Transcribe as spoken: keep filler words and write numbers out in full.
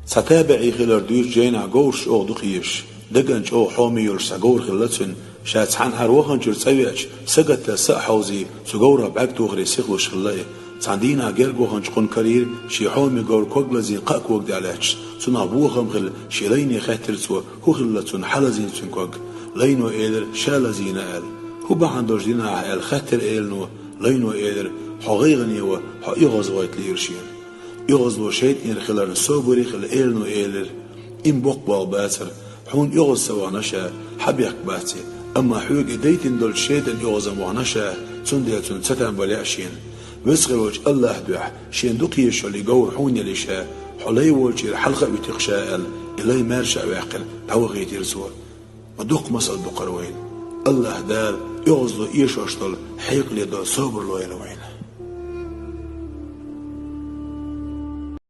Цхьа табиӀий хилар дуьйцу жайнахь говраш чӀогӀа дукха езаш. Дагана чӀогӀа хьоме йолуш цхьа говр хилла цуьнан. Ша цхьаьна хӀара ваханчуьра цӀа веача, сагатта са а хьовзий, цу говрах бӀаьрг тохаре сихлуш хилла и. Цхьана дийнахь герга ваханчу кхунна карийра шен хьоме говран ког лазийна кхаа кога тӀехь лаьтташ. Цунах бохам хилла, шен лайне хаьттира цо, хӀун хилла цунна, хьан лазийна цуьнан ког. Лайно элира, ша лазийна аьлла. ХӀун бахьана долуш дина ахь аьлла хаьттира элано. Лайно элира, хьо гӀайгӀане ван, хьо оьгӀазвахийта лиира шена. ОьгӀазло шайтӀанера хиларна собаре а хилла, элано элира: «Ма боккха болх бацара, хьуна оьгӀаз ца вахана ша, хьан бехк бац и, амма хьоьга и дайтина долчу шайтӀанан оьгӀазан вахана ша, цундела цунна цатам бан лаьа шена. Веза хир волчу АллахӀан дуьхьа, шена дукха езаш йолу и говр хьуна елий ша, хьо лай волчуьра хьалха а витира ша», — аьлла, и лай маьрша а ваьккхина, дӀавахийтира цо. Ма дуккха масал ду-кх хӀара вайна. АллахӀ Дала оьгӀазло эшош долу хьекъале долу собар лойла вайна.